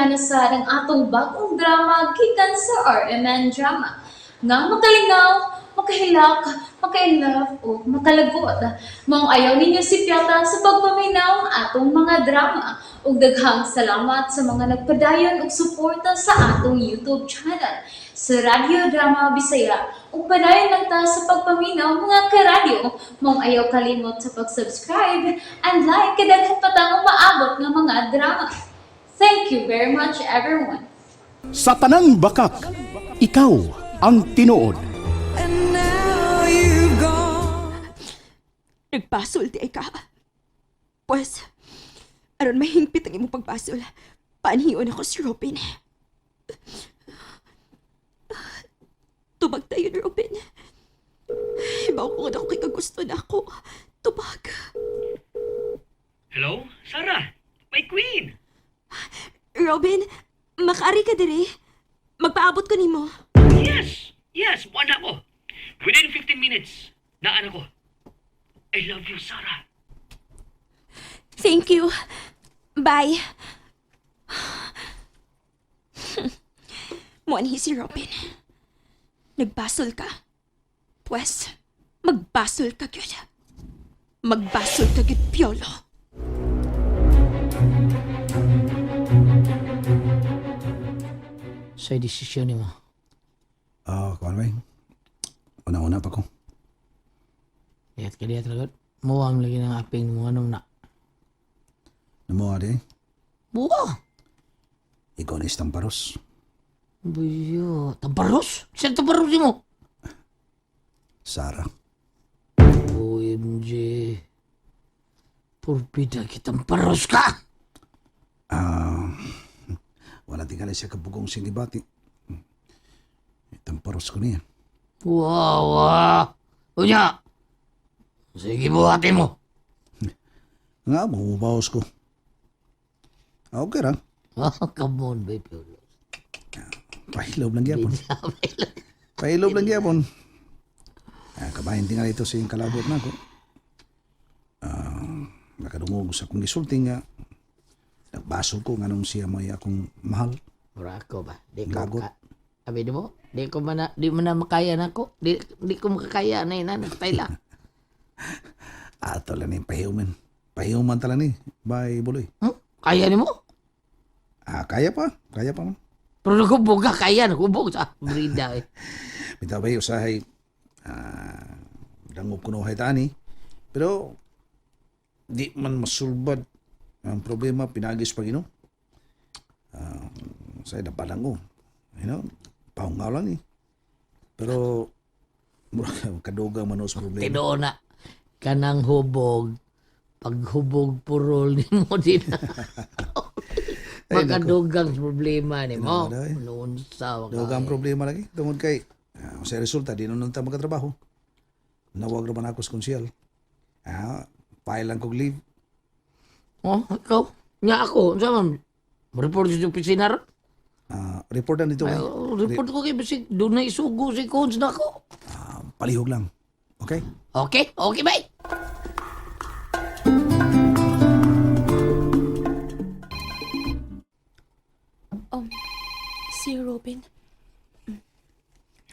Balikan na sa ang atong bagong drama gikan sa RMN Drama. Nga makalingaw, makahilak, makainlove o makalagot. Maong ayaw ninyo sipyata sa pagpaminaw ang atong mga drama. Ug daghang salamat sa mga nagpadayon og suporta sa atong YouTube channel sa Radyo Drama Bisaya. Ug padayon lang ta sa pagpaminaw, mga karadyo. Maong ayaw kalimot sa pag-subscribe and like kay daghan pa tang umaabot nga mga drama. Thank you very much, everyone. Sa tanang bakak, ikaw ang tinuod. And now you've gone. Nagbasol di ay ka. Pues, aron mahingpit ang imong pagbasol, paanhiyon ako si Robin. Tubag tayo ni Robin. Hibaw ko nga ako kay kagusto na ako. Tubag. Hello? Sarah! My queen! Robin, makaari ka dire. Magpaabot ko nimo. Yes! Yes! Buwan na ako! Within 15 minutes, naan ako. I love you, Sarah. Thank you. Bye. Muanhi si Robin. Nagbasol ka. Pwes, magbasol ka gyud. Magbasol ka gyud, Piolo. Sa desisyon nimo. Ah, kuan ba? Una-una pa ko. Dihat ka dihat lagot. Muwang lagi ng aping mo anong na. Namo ade, Buwa! ikaw na isang paros. Buyo. Tabaros? Saan tabaros mo? Sara. OMG. Purbida kitang paros ka! Ah, wala tingali siya kabugong sinibati. Itang paros ko niya. Wow, wow. Unya! Sige, buhatin mo. Nga, mahubaos ko. Ah, okay ra. Oh, come on, baby. Pahilob lang gyapon. Pahilob lang gyapon. Ah, kabahin tingali ito sa iyong kalabot na ako. Ah, nakadungog sa akong gisulti nga. Nagbasol ko nganong siya may akong mahal. Mura ako ba? Di ko Lagot. ka. Abi di mo? Di ko man na, di mo na makaya na ako. Di ko makakaya na ina. Nagtayla. Ato lang ni pahiuman. Pahiuman tala ni. Bye, buloy. Kaya ni mo? Ah, kaya pa. Kaya pa man. Pero naghubog ka, kaya naghubog sa brida eh. Bitaw ba usahay dangop kuno hay tani. Pero di man masulbad ang problema pinagis pag ino. Ah, say napalang ko. You know, paungaw lang eh. Pero mura ka kadugang man sa problema. Tinuo na kanang hubog paghubog purol nimo din na. Ay, nako. Makadugang problema nimo. Tinuod, ay. Unsa wa ka, Dugang eh. problema lagi tungod kay sa resulta di nun ta makatrabaho. Nawag ra man ako sa konsyal. Ah, file lang kog leave. Oh, ikaw. Nya ako, unsa man? Report sa opisina ron. Ah, report na dito Ay, kay. oh, report ko kay bisig doon na isugo si Cons na ako. Ah, palihog lang. Okay? Okay, okay bye. Si Robin.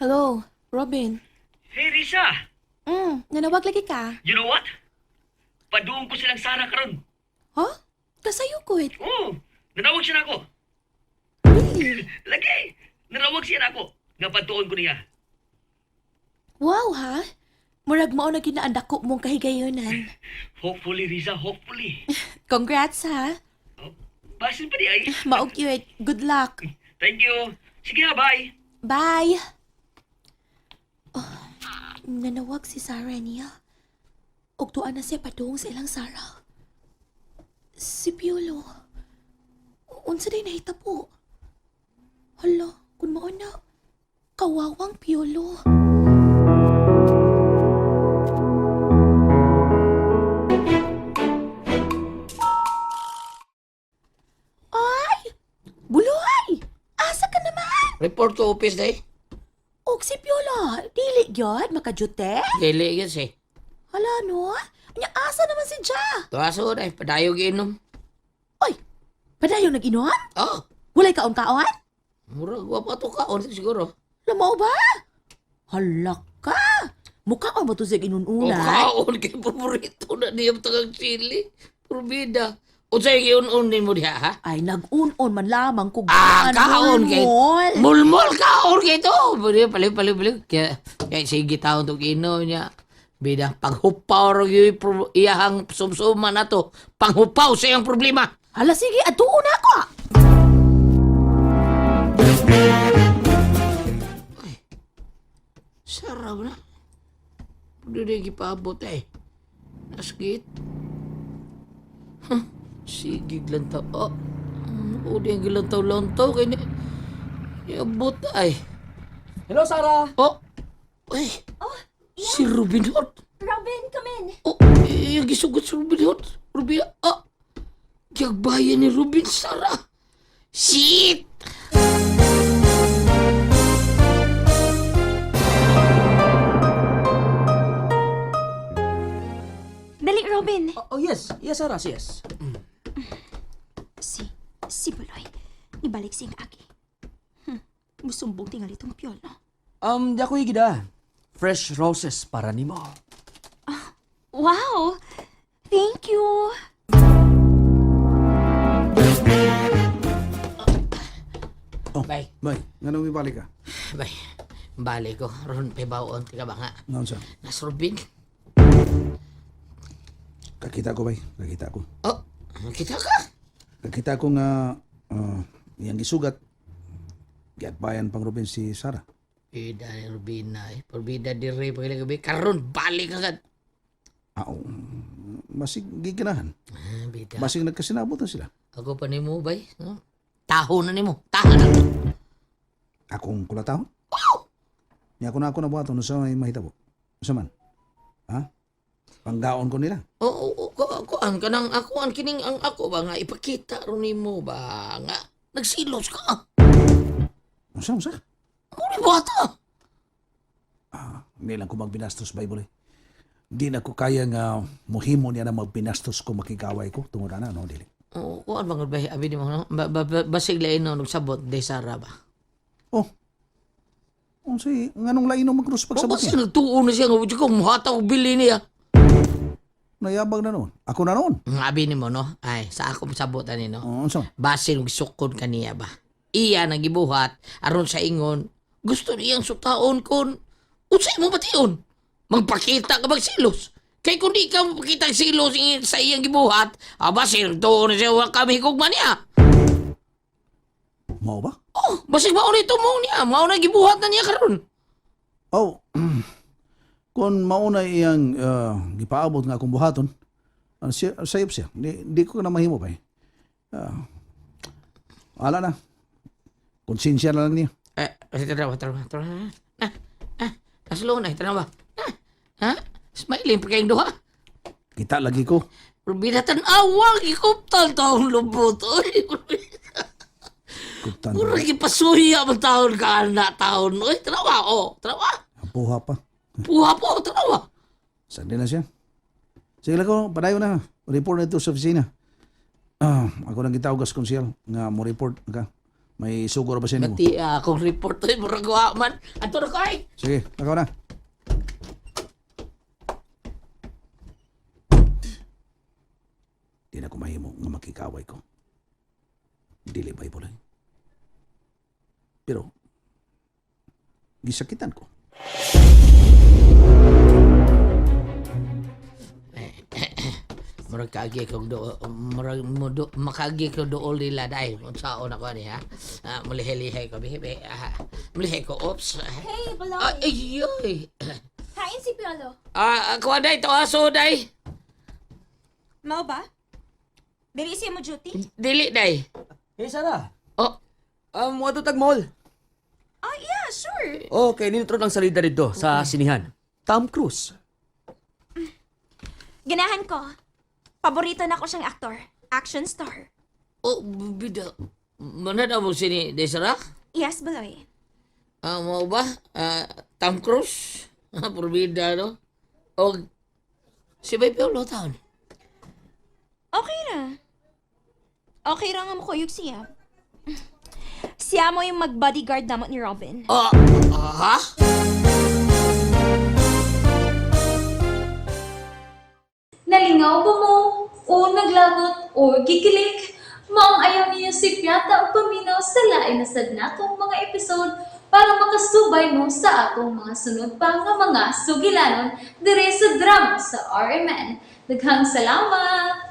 Hello, Robin. Hey, Risa! Nanawag lagi ka. You know what? Paduong ko silang Sarah karon. Huh? Kasayo ko eh. Oo! Nanawag siya na ako. Really? Lagi! Nanawag siya na ako. Nga patuon ko niya. Wow, ha? Murag mao na ginaandako mong kahigayonan. Hopefully, Risa, hopefully. Congrats, ha? Oh, basin pa di ay. Mao gyud. Good luck. Thank you. Sige na, bye. Bye! Oh, nanawag si Sarah niya. Ug tuan na siya padung sa ilang Sarah. Si Piolo. Unsa day nahitabo? Hala, kun mao na. Kawawang Piolo. Ay! Buloy! Asa ka naman? Report to office day. Og si Piolo, dili gyud makajute. Dili gyud si. Hala no? Nya asa naman si Ja? Tuwaso na padayo giinom. Oy, padayon nag-inom? Oh, Walay kaon-kaon? Murag wa pa to kaon siguro. Lamaw ba? Hala ka! Mukhaon ba to siya O inununa? kaon kay paborito na niya tagang sili. Purbida. Unsay giun-un nimo diha ha? Ay, nag-un-un man lamang kung Ah, kaon kay mulmol. Mulmol kaon kay to. Bali pali pali pali. Kaya kay sige taon to kino niya. Bida panghupaw ra gyud iyahang sumsuma na to. Panghupaw sa iyang problema. Hala, sige, atuon na ako. Ah. Sarap na. Pwede na gipaabot eh. Nasgit. Huh. Sige, lantaw. Oh. Udi ang gilantaw-lantaw. Kaya ni... Iabot ay. Hello, Sarah! Oh! Ay! Si Robin Hood. Robin, come in. Oh, yung gisugot si Robin Hood. Robin, ah! Giyagbayan ni Robin Sarah. Shit! Dali, Robin. Oh, yes. Yes, Sarah. Yes. Si Buloy. Ibalik siyang agi. Musumbong tingali itong piyolo. Di ako higida. Fresh roses para nimo. Wow! Thank you! Oh, Bay. Bay, nganong mibalik ka? Bay, bali ko. Ron, pibawon. Tika ba nga? Ngaon sa? Nas Robin. Kakita ko, bay. Kakita ko. Oh, kita ka? Kakita ko nga iyang gisugat. Giatbayan pang Ruben si Sarah. Bida ni Robin na eh. Porbida dire pagkailang gabi. Karon, balik agad. Ah, oh, masig giganahan. Ah, bida. Basig nagkasinabot na sila. Ako pa nimo, bay. No? Taho na nimo. Taho na. Akong kulatahon? Niya ako na ako nabuhaton sa may mahitabo. Sa man? Ha? Panggaon ko nila. Oo, oo, ko, ko, ang kanang ako, ang kining ang ako ba nga ipakita ron nimo ba nga nagsilos ka. Unsa, unsa? Muna bata. Hindi lang ko magbinastos, Bible eh. Di na ko kaya nga muhimo niya na magbinastos ko makigaway ko. Tungod na, no? Dili. Oo, ko ang mga bay abi nimo no. Ba, ba, ba, basig lain no nagsabot de Sara ba. Oh. Unsa eh, nganong lain no magkrus O pagsabot basta niya? nagtuon na siya nga ko muhataw og bili niya. Nayabag na noon. Ako na noon. Ang abi nimo no. Ay, sa ako sabot ani no. Oh, unsa? Basin og sukon kaniya ba. Iya nagibuhat aron sa ingon gusto niyang sutaon kon unsay mo bation magpakita ka magsilos kay kung di ka mapakita ang silos sa iyang gibuhat aba sir tuon na siya wa kami higugma niya. Mao ba? Oh, basig mao na ito mo niya, mao na gibuhat na niya karon. Oh. Kung mauna iyang gipaabot nga akong buhaton, siya, sayop siya. Di ko na mahimo ba eh. Ala na. Konsensya na lang niya. Eh, tanawa, tanawa, tanawa. Ah, ah, nasulong na, tanawa. Ah, ha? Smiling pa kayong duha. Kita lagi ko. Rubina tan-awa, gikuptal taong lubot. Oy, Kuptan. murag ipasuya man taon ka na taon. Oy, tanawa, oh, tanawa. Puha pa. Puha po, tanawa. Sandi na siya. Sige lang ko, padayon na. Report na ito sa opisina. Ah, ako nang gitawag sa konsyel nga mo report ka. May sugor ba siya nimo? Mati akong report, oy, murag wa man. Ato na ko, ay. Sige, ako na. Di na ko mahimo nga makikaway ko. Dili Bible eh. Pero, gisakitan ko. Murag kaagi kog do murag mo do makaagi ko dool nila dai unsaon ako ani ha. Ah, mulihi-lihi ko bihi ah, mulihi ko oops. Hey, Buloy. Ah, ay, ay. Kain si Piolo. Ah, ako day to aso day. Mao ba? Dili siya mo duty? Dili day. Hey, Sarah. Oh, Wato tag mall. Oh, yeah, sure. Okay, ninutro ang salida dito sa sinihan. Tom Cruise. Ganahan ko. Paborito na ko siyang aktor. Action star. Oh, bida. Manad mo sini Desra? Yes, Buloy. Ah, mo ba? Ah, Tom Cruise? Ah, Purbida no. Og si Bay Piolo taon. Okay ra. Okay ra nga mo kuyog siya. Siya mo yung mag-bodyguard namo ni Robin. Ah, ha? Nalingaw ba mo? O naglagot o gikilig? Maong ayaw niyo si Piata o paminaw sa lain na sad natong mga episode para makasubay mo sa atong mga sunod pa nga mga sugilanon dire sa drama sa RMN. Daghang salamat!